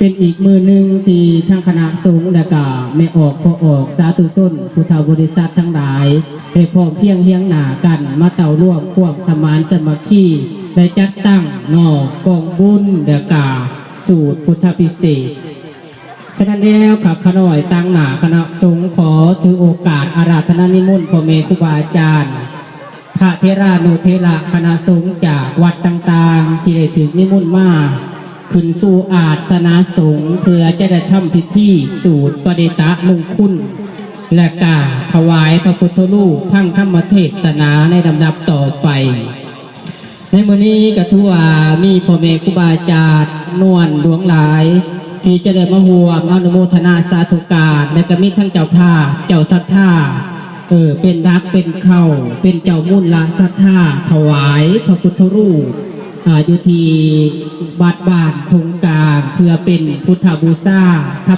ເປັນອີກມື້ໜຶ່ງທີ່ທັງຄະນະສົງ ແລະກະແມ່ອອກພໍ່ອອກ ສາທຸຊົນ ພຸດທະບໍລິສັດທັງຫຼາຍ ໄດ້ພ້ອມພຽງຮຽງໜ້າກັນ ມາເຕົ້າລວມຄວາມສະໝານສາມັກຄີ ໄດ້ຈັດຕັ້ງເນາະ ກອງບຸນ ແລະກະສູດພຸດທະພິເສກ. ສະນັ້ນແລ້ວ ຂ້າຂະນ້ອຍຕາງໜ້າຄະນະສົງ ຂໍຖືໂອກາດອາລາທະນານິມົນພໍ່ແມ່ຄູບາອາຈານ ພະເຖລານຸເຖລະຄະນະສົງຈາກວັດຕ່າງໆ ທີ່ໄດ້ຖືກນິມົນມາ ຂຶ້ນສູ່ອາສະນະສົງ ເພື່ອຈະໄດ້ທຳພິທີສູດປະດິຕະມຸງຄຸນ ແລະກະຖວາຍພະພຸດທະຮູບ ຟັງທຳມະເທດສະໜາໃນລຳດັບຕໍ່ໄປ. ໃນມື້ນີ້ກະຖືວ່າມີພໍ່ແມ່ຄູບາອາຈານນວນຫຼວງຫຼາຍ ທີ່ຈະໄດ້ມາຮ່ວມອະນຸໂມທະນາສາທຸການ ແລະກະມີທັງເຈົ້າພາບ ເຈົ້າສັດທາ ເອີ ເປັນຫຼັກເປັນເຄົ້າ ເປັນເຈົ້າມູນລະສັດທາ ຖວາຍພະພຸດທະຮູບ ອາ ຢູ່ທີ່ວັດບ້ານທົ່ງກາງ ເພື່ອເປັນພຸດທະບູຊາ ທຳ